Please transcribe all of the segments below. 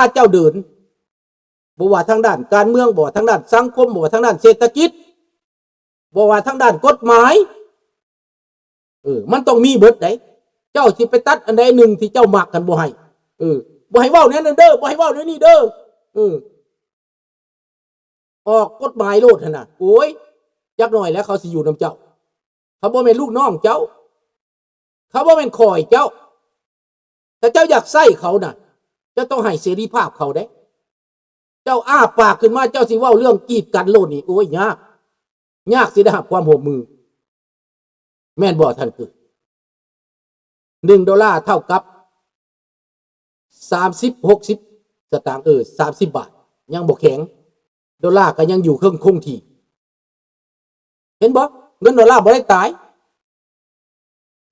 າເຈົ້າເດີນ ບໍ່ວ່າທາງດ້ານການເມືອງ, ບໍ່ວ່າທາງດ້ານສັງຄົມ, ບໍ່ວ່າທາງດ້ານເສດຖະກິດ, ບໍ່ວ່າທາງດ້ານກົດໝາຍ, ເອີ ມັນຕ້ອງມີເບິດໃດ. ເຈົ້າຊິໄປຕັດອັນໃດໜຶ່ງທີ່ເຈົ້າມັກຫັ້ນບໍ່ໃຫ້, ເອີ ບໍ່ໃຫ້ເວົ້າແນວນັ້ນເດີ, ບໍ່ໃຫ້ເວົ້າແນວນີ້ເດີ, ເອີ ອອກກົດໝາຍໂລດຫັ້ນນະ. ໂອ້ຍ ຈັກໜ້ອຍແລ້ວເຂົາຊິຢູ່ນຳເຈົ້າ. ເຂົາບໍ່ແມ່ນລູກນ້ອງເຈົ້າ, ເຂົາບໍ່ແມ່ນຂ້ອຍເຈົ້າ. ຖ້າເຈົ້າຢາກໃຊ້ເຂົານະ, ເຈົ້າຕ້ອງໃຫ້ເສລີພາບເຂົາເດ້. ເຈົ້າອ້າປາກຂຶ້ນມາ, ເຈົ້າຊິເວົ້າເລື່ອງກີດກັນໂລດນີ້, ໂອ້ຍ ຍາກ, ຍາກຊິໄດ້ຮັບຄວາມຮ່ວມມື. ແມ່ນບໍ່ທ່ານ? ຄືໜຶ່ງໂດລາເທົ່າກັບສາມສິບ ຫົກສິບສະຕາງ, ເອີ ສາມສິບບາດ, ຍັງບໍ່ແຂງ, ໂດລາກໍຍັງຢູ່ເຄິ່ງຄົງທີ່. ເຫັນບໍ່? ເງິນໂດລາບໍ່ໄດ້ຕາຍ.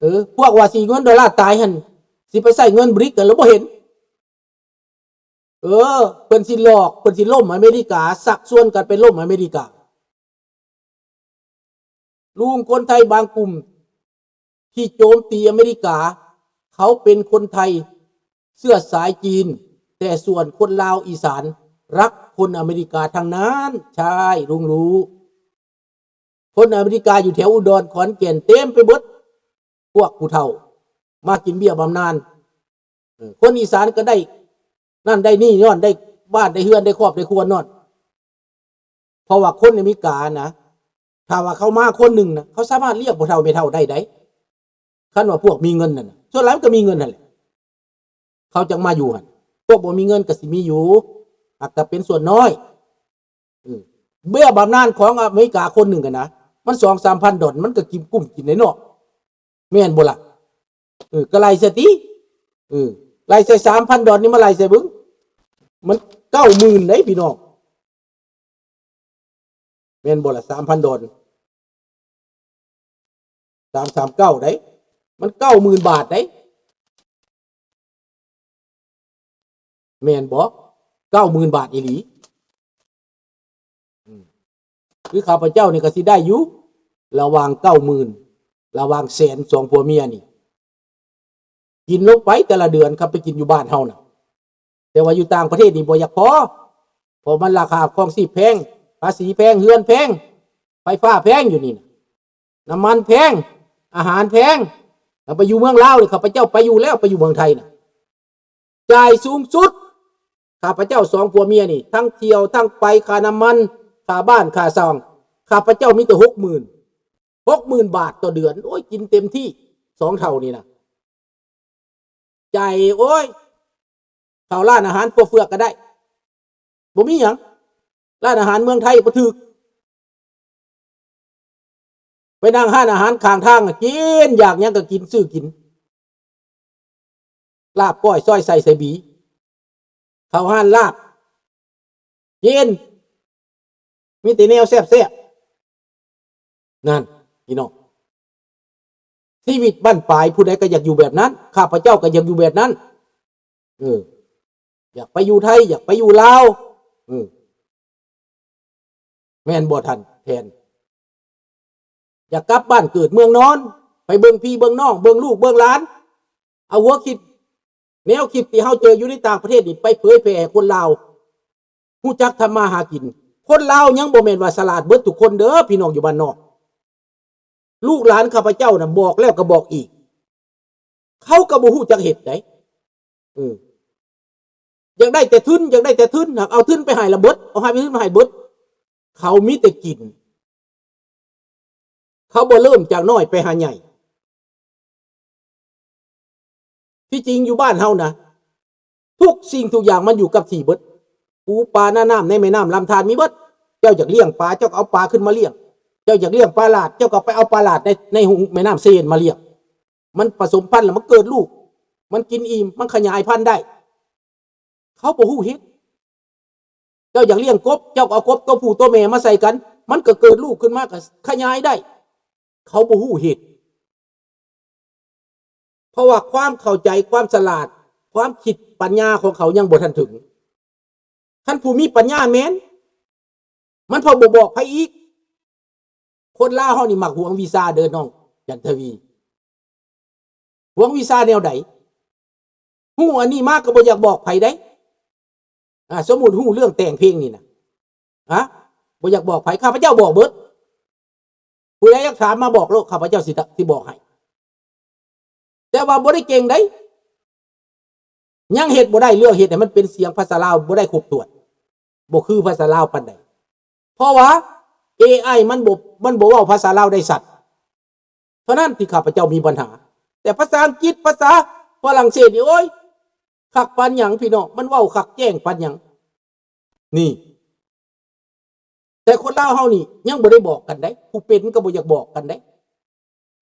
ເອີ ພວກວ່າຊິເງິນໂດລາຕາຍຫັ້ນ, ຊິໄປໃຊ້ເງິນບຣິກກັນແລ້ວບໍ່ເຫັນ. ເອີ ເພິ່ນຊິຫຼອກ, ເພິ່ນຊິລົ້ມອາເມລິກາ, ຊັກຊວນກັນໄປລົ້ມອາເມລິກາ. ລຸງຄົນໄທບາງກຸ່ມທີ່ໂຈມຕີອາເມລິກາ, ເຂົາເປັນຄົນໄທເຊື້ອສາຍຈີນ, ແຕ່ສ່ວນຄົນລາວອີສານຮັກຄົນອາເມລິກາທັງນັ້ນ. ໃຊ່ ລຸງຮູ້. ຄົນອາເມລິກາຢູ່ແຖວອຸດອນ ຂອນແກ່ນເຕັມໄປເບິດ, ພວກຜູ້ເຖົ້າມາກິນເບ້ຍບຳນານ. ເອີ ຄົນອີສານກໍໄດ້ນັ້ນໄດ້ນີ້ຍ້ອນໄດ້ບ້ານໄດ້ເຮືອນໄດ້ຄອບໄດ້ຄົວນອນ. ເພາະວ່າຄົນອາເມລິການະ ຖ້າວ່າເຂົາມາຄົນໜຶ່ງນະ ເຂົາສາມາດລ້ຽງພໍ່ເຖົ້າແມ່ເຖົ້າໄດ້ໃດ໋. ຄັນວ່າພວກມີເງິນນັ້ນນະ ສ່ວນຫຼາຍມັນກໍມີເງິນຫັ້ນແຫຼະ ເຂົາຈັ່ງມາຢູ່ຫັ້ນ. ພວກບໍ່ມີເງິນກໍຊິມີຢູ່ ອາດຈະເປັນສ່ວນນ້ອຍ. ເອີ ເບ້ຍບຳນານຂອງອາເມລິກາຄົນໜຶ່ງຫັ້ນນະ ມັນສອງສາມພັນດອນ ມັນກໍກິນ ກຸ້ມກິນໄດ້ເນາະ. ແມ່ນບໍ່ລະ? ເອີ ກໍໄລ່ໃສ່ຕິ. ເອີ ໄລ່ໃສ່ສາມພັນດອນນີ້ ມາໄລ່ໃສ່ເບິ່ງ ມັນເກົ້າໝື່ນເດ້ພີ່ນ້ອງ. ແມ່ນບໍ່ລະ? ສາມພັນດອນ ສາມສາມເກົ້າ ໄດ໋ ມັນເກົ້າໝື່ນບາດໄດ໋. ແມ່ນບໍ່? ເກົ້າໝື່ນບາດອີ່ຫຼີ. ອືມ ຄືຂ້າພະເຈົ້ານີ້ກໍຊິໄດ້ຢູ່ ລະຫວ່າງເກົ້າໝື່ນ ລະຫວ່າງແສນ ສອງຜົວເມຍນີ້ ກິນລົງໄປແຕ່ລະເດືອນ ຄັນໄປກິນຢູ່ບ້ານເຮົານະ. ແຕ່ວ່າຢູ່ຕ່າງປະເທດນີ້ບໍ່ຢາກພໍ ເພາະມັນລາຄາຄອງຊີບແພງ, ພາສີແພງ, ເຮືອນແພງ, ໄຟຟ້າແພງຢູ່ນີ້ນະ, ນ້ຳມັນແພງ, ອາຫານແພງ. ແລ້ວໄປຢູ່ເມືອງລາວນີ້ ຂ້າພະເຈົ້າໄປຢູ່ແລ້ວ, ໄປຢູ່ເມືອງໄທນະ ຈ່າຍສູງສຸດ. ຂ້າພະເຈົ້າສອງຜົວເມຍນີ້ ທັງທ່ຽວ ທັງໄປ, ຄ່ານ້ຳມັນ, ຄ່າບ້ານ, ຄ່າຊ່ອງ, ຂ້າພະເຈົ້າມີແຕ່ຫົກໝື່ນ, ຫົກໝື່ນບາດຕໍ່ເດືອນ. ໂອ້ຍ ກິນເຕັມທີ່ ສອງເຖົ້ານີ້ນະ. ໃຈ ໂອ້ຍ ເຂົ້າຮ້ານອາຫານຄົວເຟືອກກໍໄດ້ ບໍ່ມີຫຍັງ. ຮ້ານອາຫານເມືອງໄທບໍ່ຖືກ. ໄປນັ່ງຮ້ານອາຫານຂ້າງທາງ ກິນ ຢາກຫຍັງກໍກິນ ຊື້ກິນ ລາບກ້ອຍ ຊອຍໄສ້ ໃສ່ບີ ເຂົ້າຮ້ານລາບ ກິນ ມີແຕ່ແນວແຊບໆ. ນັ້ນ ພີ່ນ້ອງ ຊີວິດບັ້ນປາຍ ຜູ້ໃດກໍຢາກຢູ່ແບບນັ້ນ. ຂ້າພະເຈົ້າກໍຢາກຢູ່ແບບນັ້ນ. ເອີ ຢາກໄປຢູ່ໄທ, ຢາກໄປຢູ່ລາວ. ເອີ ແມ່ນບໍ່ທ່ານແທນ? ຢາກກັບບ້ານເກີດເມືອງນອນ ໄປເບິ່ງພີ່ເບິ່ງນ້ອງ ເບິ່ງລູກເບິ່ງຫຼານ. ເອົາຫົວຄິດ ແນວຄິດທີ່ເຮົາເຈີຢູ່ໃນຕ່າງປະເທດນີ້ ໄປເຜີຍແຜ່ໃຫ້ຄົນລາວຮູ້ຈັກທຳມາຫາກິນ. ຄົນລາວຍັງບໍ່ແມ່ນວ່າສະຫຼາດເບິດທຸກຄົນເດີ ພີ່ນ້ອງຢູ່ບ້ານນອກ. ລູກຫຼານຂ້າພະເຈົ້ານະ ບອກແລ້ວກໍບອກອີກ ເຂົາກໍບໍ່ຮູ້ຈັກເຮັດໃດ໋. ເອີ ຢາກໄດ້ແຕ່ທຶນ, ຢາກໄດ້ແຕ່ທຶນ, ຫາກເອົາທຶນໄປໃຫ້ລະເບິດ, ເອົາໃຫ້ທຶນມາໃຫ້ເບິດ. ເຂົາມີແຕ່ກິນ, ເຂົາບໍ່ເລີ່ມຈາກນ້ອຍໄປຫາໃຫຍ່. ທີ່ຈິງຢູ່ບ້ານເຮົານະ ທຸກສິ່ງທຸກຢ່າງມັນຢູ່ກັບທີ່ເບິດ. ປູປາໜ້ານ້ຳໃນແມ່ນ້ຳລຳທານມີເບິດ. ເຈົ້າຢາກລ້ຽງປາ ເຈົ້າກໍເອົາປາຂຶ້ນມາລ້ຽງ. ເຈົ້າຢາກລ້ຽງປາຫຼາດ ເຈົ້າກໍໄປເອົາປາຫຼາດໃນ ໃນແມ່ນ້ຳເຊນມາລ້ຽງ. ມັນປະສົມພັນແລ້ວມັນເກີດລູກ, ມັນກິນອີ່ມ, ມັນຂະຫຍາຍພັນໄດ້. ເຂົາບໍ່ຮູ້ເຮັດ. ເຈົ້າຢາກລ້ຽງກົບ ເຈົ້າກໍເອົາກົບຕົວຜູ້ຕົວແມ່ມາໃສ່ກັນ ມັນກໍເກີດລູກຂຶ້ນມາກໍຂະຫຍາຍໄດ້. ເຂົາບໍ່ຮູ້ເຮັດ. ເພາະວ່າຄວາມເຂົ້າໃຈ, ຄວາມສະຫຼາດ, ຄວາມຄິດປັນຍາຂອງເຂົາຍັງບໍ່ທັນເຖິງ. ຄັນຜູ້ມີປັນຍາແມ່ນ, ມັນເພາະບໍ່ບອກໃຜອີກ. ຄົນລາວເຮົານີ້ມັກຫວງວິຊາເດີນ້ອງຈັນທະວີ. ຫວງວິຊາແນວໃດ? ຮູ້ອັນນີ້ມາກໍບໍ່ຢາກບອກໃຜໃດ. ອາ ສົມມຸດຮູ້ເລື່ອງແຕ່ງເພງນີ້ນະ ຮະ ບໍ່ຢາກບອກໃຜ ຂ້າພະເຈົ້າບອກເບິດ. ຜູ້ໃດຢາກຖາມມາບອກໂລດ ຂ້າພະເຈົ້າຊິ ຊິບອກໃຫ້. ແຕ່ວ່າບໍ່ໄດ້ເກັ່ງໃດ ຍັງເຮັດບໍ່ໄດ້ ເລື່ອງເຮັດໃຫ້ມັນເປັນສຽງພາສາລາວບໍ່ໄດ້ຄົບຖ້ວນ ບໍ່ຄືພາສາລາວປານໃດ ເພາະວ່າເອໄອມັນບໍ່ ມັນບໍ່ເວົ້າພາສາລາວໄດ້ຊັດ ເທົ່ານັ້ນທີ່ຂ້າພະເຈົ້າມີບັນຫາ. ແຕ່ພາສາອັງກິດ ພາສາຝຣັ່ງເສດນີ້ ໂອ້ຍ ຄັກປານຫຍັງພີ່ນ້ອງ ມັນເວົ້າຄັກແຈ້ງປານຫຍັງ ນີ້ ແຕ່ຄົນລາວເຮົານີ້ຍັງບໍ່ໄດ້ບອກກັນໃດ ຜູ້ເປັນກໍບໍ່ຢາກບອກກັນໃດ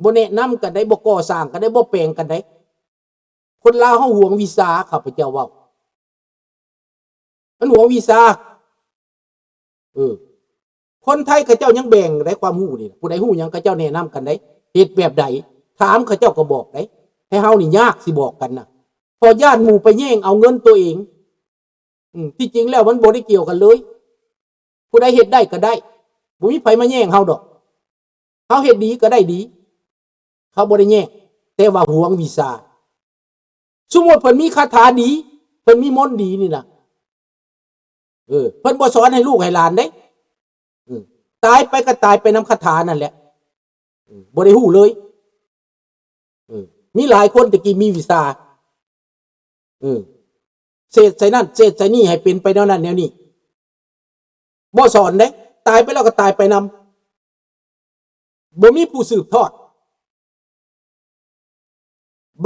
ບໍ່ແນະນຳກັນໃດ ບໍ່ກໍ່ສ້າງກັນໃດ ບໍ່ແປງກັນໃດ. ຄົນລາວເຮົາຫວງວິຊາ ຂ້າພະເຈົ້າເວົ້າ ມັນຫວງວິຊາ. ເອີ ຄົນໄທເຂົາເຈົ້າຍັງແບ່ງໄດ໋ ຄວາມຮູ້ນີ້ ຜູ້ໃດຮູ້ຫຍັງເຂົາເຈົ້າແນະນຳກັນໄດ໋ ເຮັດແບບໃດ ຖາມເຂົາເຈົ້າກໍບອກໄດ໋. ແຕ່ເຮົານີ້ຍາກຊິບອກກັນນະ ເພາະຢ້ານໝູ່ໄປແຍ່ງເອົາເງິນຕົວເອງ. ອືມ ທີ່ຈິງແລ້ວມັນບໍ່ໄດ້ກ່ຽວກັນເລີຍ ຜູ້ໃດເຮັດໄດ້ກໍໄດ້ ບໍ່ມີໃຜມາແຍ່ງເຮົາດອກ ເຮົາເຮັດດີກໍໄດ້ດີ ເຂົາບໍ່ໄດ້ແຍ່ງ ແຕ່ວ່າຫວງວິຊາ. ສົມມຸດເພິ່ນມີຄາຖາດີ ເພິ່ນມີມົນດີນີ້ນະ ເອີ ເພິ່ນບໍ່ສອນໃຫ້ລູກໃຫ້ຫຼານເດ້ ເອີ ຕາຍໄປກໍຕາຍໄປນຳຄາຖານັ້ນແຫຼະ ເອີ ບໍ່ໄດ້ຮູ້ເລີຍ. ເອີ ມີຫຼາຍຄົນແຕ່ກີ້ມີວິຊາ ເອີ ເສດໃສ່ນັ້ນເສດໃສ່ນີ້ ໃຫ້ເປັນໄປແນວນັ້ນແນວນີ້ ບໍ່ສອນເດ້ ຕາຍໄປແລ້ວກໍຕາຍໄປນຳ ບໍ່ມີຜູ້ສືບທອດ.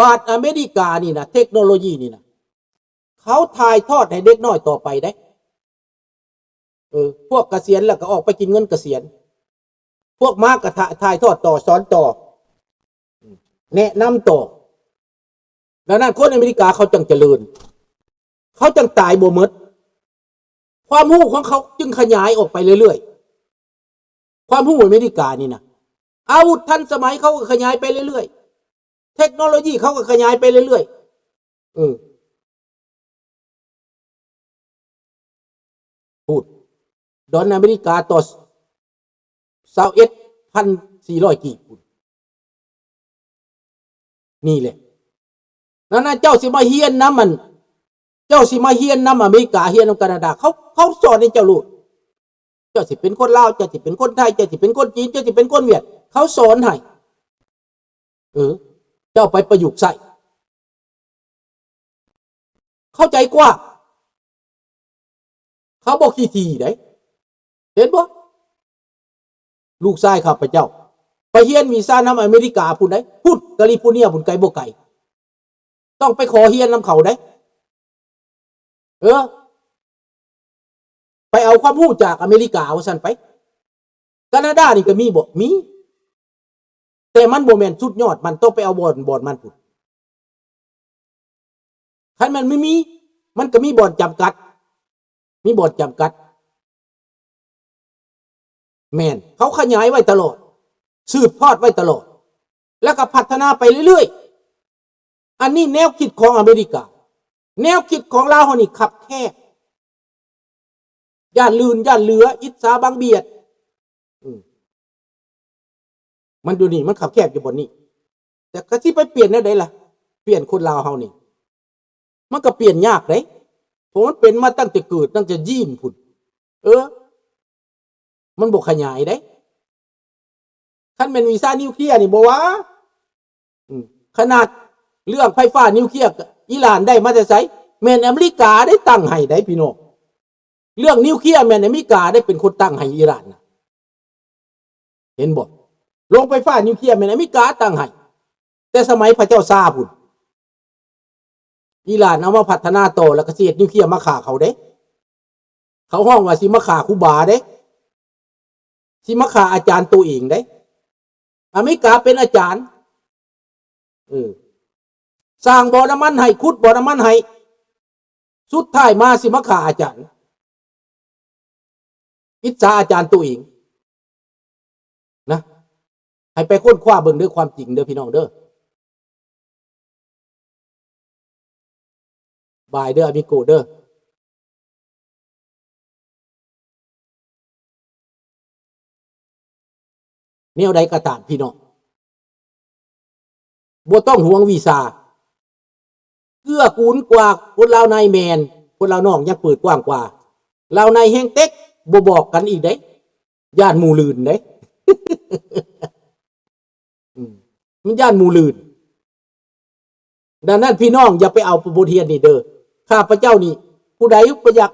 ບາດອາເມລິການີ້ນະ ເທັກໂນໂລຢີນີ້ນະ ເຂົາຖ່າຍທອດໃຫ້ເດັກນ້ອຍຕໍ່ໄປເດ້. ເອີ ພວກກະສຽນແລ້ວກໍອອກໄປກິນເງິນກະສຽນ ພວກມາກໍຖ່າ ຖ່າຍທອດຕໍ່ ສອນຕໍ່ ແນະນຳຕໍ່. ດັ່ງນັ້ນຄົນອາເມລິກາເຂົາຈັ່ງຈະເລີນ ເຂົາຈັ່ງຕາຍບໍ່ໝົດ ຄວາມຮູ້ຂອງເຂົາຈຶ່ງຂະຫຍາຍອອກໄປເລື້ອຍໆ. ຄວາມຮູ້ອາເມລິການີ້ນະ ອາວຸດທັນສະໄໝເຂົາກໍຂະຫຍາຍໄປເລື້ອຍໆ ເທັກໂນໂລຢີເຂົາກໍຂະຫຍາຍໄປເລື້ອຍໆ. ເອີ ພຸ້ນ ດອນອາເມລິກາຕໍ່ ຊາວເອັດພັນສີ່ຮ້ອຍກີບພຸ້ນ ນີ້ແຫຼະ. ນັ້ນນະ ເຈົ້າຊິມາຮຽນນຳອັນ ເຈົ້າຊິມາຮຽນນຳອາເມລິກາ ຮຽນນຳການາດາ ເຂົາ ເຂົາສອນໃຫ້ເຈົ້າໂລດ. ເຈົ້າຊິເປັນຄົນລາວ ເຈົ້າຊິເປັນຄົນໄທ ເຈົ້າຊິເປັນຄົນຈີນ ເຈົ້າຊິເປັນຄົນຫວຽດ ເຂົາສອນໃຫ້. ເອີ ເຈົ້າໄປປະຍຸກໃຊ້ ເຂົ້າໃຈກວ້າງ ເຂົາບໍ່ຂີ້ຖີ່ໃດ ເຫັນບໍ່? ລູກຊາຍຂ້າພະເຈົ້າໄປຮຽນວິຊານຳອາເມລິກາພຸ້ນໃດ ພຸ້ນ ກາລີຟໍເນຍພຸ້ນ ໄກບໍ່ໄກ ຕ້ອງໄປຂໍຮຽນນຳເຂົາໃດ. ເອີ ໄປເອົາຄວາມຮູ້ຈາກອາເມລິກາວ່າຊັ້ນໄປ. ການາດານີ້ກໍມີບໍ່? ມີ ແຕ່ມັນບໍ່ແມ່ນສຸດຍອດ ມັນຕ້ອງໄປເອົາບ່ອນ ບ່ອນມັນພຸ້ນ. ຄັນມັນມີ ມີ ມັນກໍມີບ່ອນຈຳກັດ ມີບ່ອນຈຳກັດ. ແມ່ນ ເຂົາຂະຫຍາຍໄວ້ຕະຫຼອດ ສືບທອດໄວ້ຕະຫຼອດ ແລ້ວກໍພັດທະນາໄປເລື້ອຍໆ. ອັນນີ້ແນວຄິດຂອງອາເມລິກາ. ແນວຄິດຂອງລາວເຮົານີ້ຄັບແຄບ ຢ້ານລື່ນ ຢ້ານເຫຼືອ ອິດສາບັງບຽດ. ອືມ ມັນຢູ່ນີ້ ມັນຄັບແຄບຢູ່ບ່ອນນີ້. ແຕ່ກໍຊິໄປປ່ຽນແນວໃດລະ? ປ່ຽນຄົນລາວເຮົານີ້ ມັນກໍປ່ຽນຍາກເດ້ ເພາະມັນເປັນມາຕັ້ງແຕ່ເກີດ ຕັ້ງແຕ່ຢີນພຸ້ນ. ເອີ ມັນບໍ່ຂະຫຍາຍເດ້. ຄັນແມ່ນວິຊານິວເຄລຍນີ້ບໍ່ວ່າ ອືມ ຂະໜາດເລື່ອງໄຟຟ້ານິວເຄລຍ ອີຣານໄດ້ມາແຕ່ໃສ? ແມ່ນອາເມລິກາໄດ້ຕັ້ງໃຫ້ໄດ໋ພີ່ນ້ອງ. ເລື່ອງນິວເຄລຍແມ່ນອາເມລິກາໄດ້ເປັນຄົນຕັ້ງໃຫ້ອີຣານນະ ເຫັນບໍ່? ໂລງໄຟຟ້ານິວເຄລຍແມ່ນອາເມລິກາຕັ້ງໃຫ້ ແຕ່ສະໄໝພະເຈົ້າຊາພຸ້ນ. ອີຣານເອົາມາພັດທະນາຕໍ່ ແລ້ວກໍຊິເຮັດນິວເຄລຍມາຂ້າເຂົາເດ້. ເຂົາຮ້ອງວ່າຊິມາຂ້າຄູບາເດ້ ຊິມາຂ້າອາຈານໂຕເອງເດ້. ອາເມລິກາເປັນອາຈານ ເອີ ສ້າງບໍ່ນ້ຳມັນໃຫ້ ຂຸດບໍ່ນ້ຳມັນໃຫ້ ສຸດທ້າຍມາຊິມາຂ້າອາຈານ. ອິດສາອາຈານໂຕເອງນະ. ໃຫ້ໄປຄົ້ນຄວ້າເບິ່ງເດີ ຄວາມຈິງເດີພີ່ນ້ອງເດີ. ບາຍເດີອາມິໂກເດີ. ແນວໃດກໍຕາມພີ່ນ້ອງ ບໍ່ຕ້ອງຫວງວິຊາ ເກື້ອກູນກວ່າຄົນລາວໃນແມ່ນ ຄົນລາວນອກຍັງເປີດກວ້າງກວ່າ. ລາວໃນແຮງເຕັກ ບໍ່ບອກກັນອີກເດ້ ຢ້ານໝູ່ລື່ນເດ້. ອືມ ມັນຢ້ານໝູ່ລື່ນ. ດັ່ງນັ້ນ ພີ່ນ້ອງຢ່າໄປເອົາບົດຮຽນນີ້ເດີ. ຂ້າພະເຈົ້ານີ້ ຜູ້ໃດບໍ່ຢາກ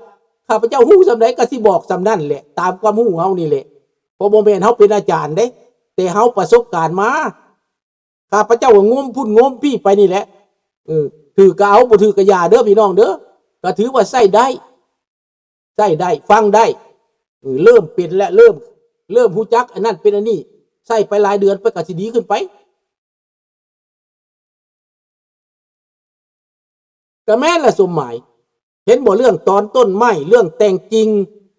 ຂ້າພະເຈົ້າຮູ້ສ່ຳໃດກໍຊິບອກສ່ຳນັ້ນແຫຼະ ຕາມຄວາມຮູ້ເຮົານີ້ແຫຼະ. ເພາະບໍ່ແມ່ນເຮົາເປັນອາຈານເດ້ ແຕ່ເຮົາປະສົບການມາ. ຂ້າພະເຈົ້າກໍງົມພຸ້ນງົມພີ້ໄປນີ້ແຫຼະ. ເອີ ຖືກກໍເອົາ ບໍ່ຖືກກໍຢ່າເດີພີ່ນ້ອງເດີ. ກໍຖືວ່າໃຊ້ໄດ້ ໃຊ້ໄດ້ ຟັງໄດ້. ເອີ ເລີ່ມເປັນແລ້ວ ເລີ່ມ ເລີ່ມຮູ້ຈັກອັນນັ້ນເປັນອັນນີ້ ໃຊ້ໄປຫຼາຍເດືອນໄປກໍຊິດີຂຶ້ນໄປ. ກໍແມ່ນລະສົມໝາຍ ເຫັນບໍ່? ເລື່ອງຕອນຕົ້ນໄມ້ ເລື່ອງແຕ່ງກິ່ງ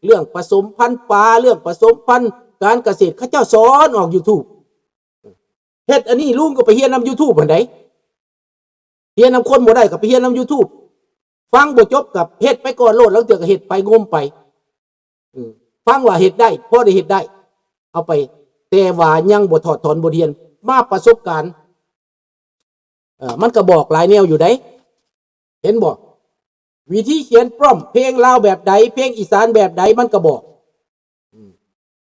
ເລື່ອງປະສົມພັນປາ ເລື່ອງປະສົມພັນການກະເສດ ເຂົາເຈົ້າສອນອອກ YouTube. ເຮັດອັນນີ້ ລຸງກໍໄປຮຽນນຳ YouTube ຫັ້ນໃດ໋. ຮຽນນຳຄົນບໍ່ໄດ້ກໍໄປຮຽນນຳ YouTube. ຟັງບໍ່ຈົບກໍເຮັດໄປກ່ອນໂລດ ລາງເທື່ອກໍເຮັດໄປ ງົມໄປ. ເອີ ຟັງວ່າເຮັດໄດ້ ພໍໄດ້ເຮັດໄດ້ ເອົາໄປ ແຕ່ວ່າຍັງບໍ່ຖອດຖອນບົດຮຽນ ມາປະສົບການ. ເອີ ມັນກໍບອກຫຼາຍແນວຢູ່ໃດ໋ ເຫັນບໍ່? ວິທີຂຽນ prompt ເພງລາວແບບໃດ ເພງອີສານແບບໃດ ມັນກໍບອກ. ອືມ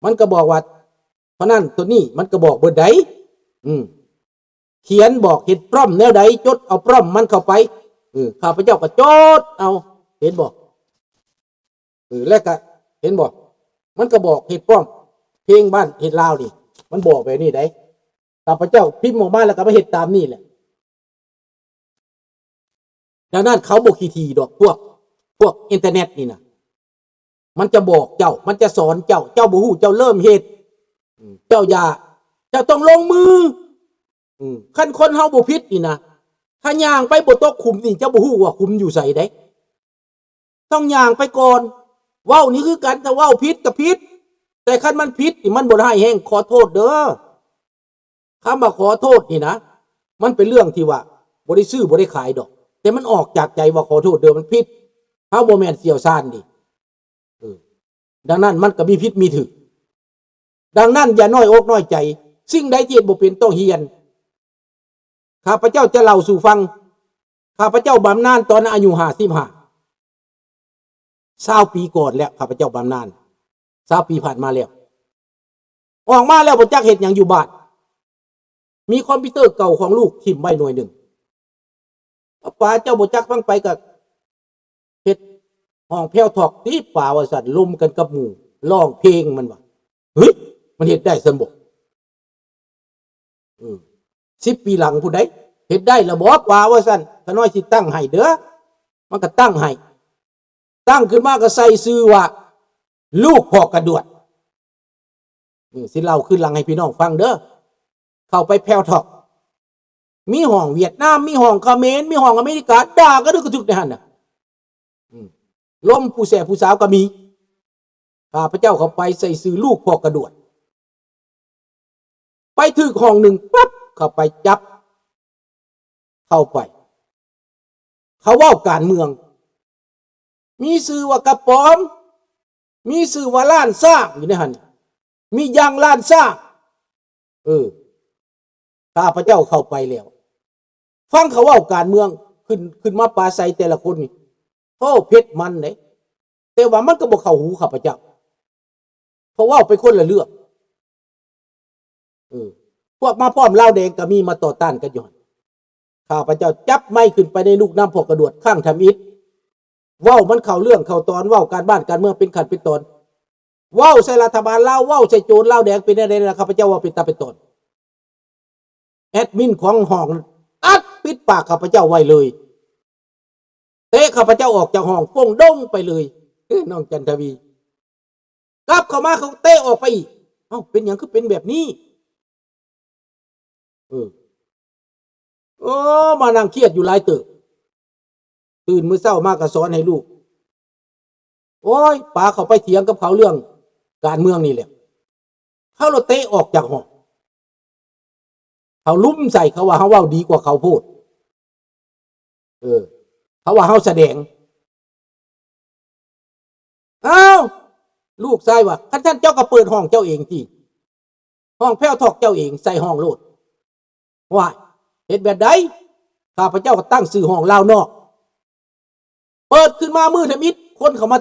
ມັນກໍບອກວ່າ ເທົ່ານັ້ນຕົວນີ້ ມັນກໍບອກເບິດໃດ໋. ອືມ ຂຽນບອກເຮັດ prompt ແນວໃດ ຈົດເອົາ prompt ມັນເຂົ້າໄປ. ເອີ ຂ້າພະເຈົ້າກໍຈົດເອົາ ເຫັນບໍ່? ເອີ ແລ້ວກໍ ເຫັນບໍ່? ມັນກໍບອກເຮັດ prompt ເພງບ້ານເຮັດລາວນີ້ ມັນບອກແບບນີ້ໃດ໋. ຂ້າພະເຈົ້າພິມອອກມາ ແລ້ວກໍມາເຮັດຕາມນີ້ແຫຼະ. ດັ່ງນັ້ນເຂົາບໍ່ຂີ້ຖີ່ດອກ ພວກ ພວກອິນເຕີເນັດນີ້ນະ. ມັນຈະບອກເຈົ້າ ມັນຈະສອນເຈົ້າ ເຈົ້າບໍ່ຮູ້ ເຈົ້າເລີ່ມເຮັດ. ອືມ ເຈົ້າຢ່າ ເຈົ້າຕ້ອງລົງມື. ອືມ ຄັນຄົນເຮົາບໍ່ຜິດນີ້ນະ ຖ້າຍ່າງໄປບໍ່ຕົກຂຸມນີ້ ເຈົ້າບໍ່ຮູ້ວ່າຂຸມຢູ່ໃສເດ້. ຕ້ອງຍ່າງໄປກ່ອນ. ເວົ້ານີ້ຄືກັນ ຖ້າເວົ້າຜິດກໍຜິດ ແຕ່ຄັນມັນຜິດນີ້ ມັນບໍ່ຮ້າຍແຮງ ຂໍໂທດເດີ. ຄຳວ່າຂໍໂທດນີ້ນະ ມັນເປັນເລື່ອງທີ່ວ່າບໍ່ໄດ້ຊື້ບໍ່ໄດ້ຂາຍດອກ ແຕ່ມັນອອກຈາກໃຈວ່າຂໍໂທດເດີ ມັນຜິດ. ເຮົາບໍ່ແມ່ນຊ່ຽວຊານນີ້. ເອີ ດັ່ງນັ້ນມັນກໍມີຜິດມີຖືກ. ດັ່ງນັ້ນຢ່ານ້ອຍອົກນ້ອຍໃຈ. ສິ່ງໃດທີ່ເຮັດບໍ່ເປັນຕ້ອງຮຽນ. ຂ້າພະເຈົ້າຈະເລົ່າສູ່ຟັງ. ຂ້າພະເຈົ້າບຳນານຕອນອາຍຸຫ້າສິບຫ້າ ຊາວປີກ່ອນແລ້ວ ຂ້າພະເຈົ້າບຳນານ ຊາວປີຜ່ານມາແລ້ວ. ອອກມາແລ້ວບໍ່ຈັກເຮັດຫຍັງຢູ່ບ້ານ. ມີຄອມພິວເຕີເກົ່າຂອງລູກຖິ້ມໄວ້ໜ່ວຍໜຶ່ງ. ປ້າ ເຈົ້າບໍ່ຈັກຟັງໄປກໍເຮັດຫ້ອງແພວທອກຕິປ້າ ວ່າຊັ້ນ ລົມກັນກັບໝູ່ ຮ້ອງເພງ ມັນວ່າ. ເຮີ້ຍ ມັນເຮັດໄດ້ຊັ້ນບໍ? ເອີ ສິບປີຫຼັງພຸ້ນໃດ໋ ເຮັດໄດ້ລະບໍປ້າ ວ່າຊັ້ນ. ຂ້ານ້ອຍຊິຕັ້ງໃຫ້ເດີ. ມັນກໍຕັ້ງໃຫ້ ຕັ້ງຂຶ້ນມາກໍໃສ່ຊື່ວ່າ ລູກພໍ່ກະດວດ. ເອີ ຊິເລົ່າຄືນຫຼັງໃຫ້ພີ່ນ້ອງຟັງເດີ. ເຂົ້າໄປແພວທອກ ມີຫ້ອງຫວຽດນາມ ມີຫ້ອງຂະເໝນ ມີຫ້ອງອາເມລິກາ ດ່າກະດຶກກະທຶກໃນຫັ້ນນະ. ອືມ ລົມຜູ້ແສຜູ້ສາວກໍມີ. ຂ້າພະເຈົ້າເຂົ້າໄປໃສ່ຊື່ລູກພໍ່ກະດວດ. ໄປຖືກຫ້ອງໜຶ່ງປັບ ເຂົ້າໄປຈັບ ເຂົ້າໄປ ເຂົາເວົ້າການເມືອງ ມີຊື່ວ່າກະປອມ ມີຊື່ວ່າລ້ານຊ້າງຢູ່ໃນຫັ້ນ ມີຢ່າງລ້ານຊ້າງ. ເອີ ຂ້າພະເຈົ້າເຂົ້າໄປແລ້ວ ຟັງເຂົາເວົ້າການເມືອງ ຂຶ້ນ ຂຶ້ນມາປາໄສແຕ່ລະຄົນນີ້ ໂອ້ ເຜັດມັນເດ້ ແຕ່ວ່າມັນກໍບໍ່ເຂົ້າຫູຂ້າພະເຈົ້າ ເພາະເວົ້າໄປຄົນລະເລື່ອງ. ເອີ ພວກມາພ້ອມລາວແດງກໍມີ ມາຕໍ່ຕ້ານກັນຢູ່ຫັ້ນ. ຂ້າພະເຈົ້າຈັບໄມຂຶ້ນໄປໃນລູກນຳພໍ່ກະດວດຄັ້ງທຳອິດ ເວົ້າມັນເຂົ້າເລື່ອງເຂົ້າຕອນ ເວົ້າການບ້ານການເມືອງເປັນຂັ້ນເປັນຕອນ ເວົ້າໃສ່ລັດຖະບານລາວ ເວົ້າໃຫ້ໂຈນລາວແດງເປັນແນວໃດນະ ຂ້າພະເຈົ້າເວົ້າເປັນຕາເປັນຕອນ. ແອດມິນຂອງຫ້ອງອັດປິດປາກຂ້າພະເຈົ້າໄວ້ເລີຍ ເຕະຂ້າພະເຈົ້າອອກຈາກຫ້ອງ ໂປ້ງດົງໄປເລີຍ. ເອີ ນ້ອງຈັນທະວີ ກັບເຂົ້າມາ ເຂົາເຕະອອກໄປອີກ. ເອົ້າ ເປັນຫຍັງຄືເປັນແບບນີ້? ເອີ ໂອ້ ມານັ່ງຄຽດຢູ່ຫຼາຍເຕີບ. ຕື່ນມື້ເຊົ້າມາກໍສອນໃຫ້ລູກ ໂອ້ຍ ປາເຂົ້າໄປຖຽງກັບເຂົາເລື່ອງການເມືອງນີ້ແຫຼະ ເຂົາລະເຕະອອກຈາກຫ້ອງ. ເຂົາລຸມໃສ່ ເຂົາວ່າເຮົາເວົ້າດີກວ່າເຂົາໂພດ. ເອີ ເຂົາວ່າເຮົາສະແດງ. ອ້າວ ລູກຊາຍວ່າ ຄັນຊັ້ນເຈົ້າກໍເປີດຫ້ອງເຈົ້າເອງຕິ ຫ້ອງແພວທອກເຈົ້າເອງ ໃສ່ຫ້ອງໂລດ. ວ້າຍ ເຮັດແບບໃດ? ຂ້າພະເຈົ້າກໍຕັ້ງຊື່ຫ້ອງລາວນອກ. ເປີດຂຶ້ນມາມືດທຳອິດ ຄົນເຂົ້າມາ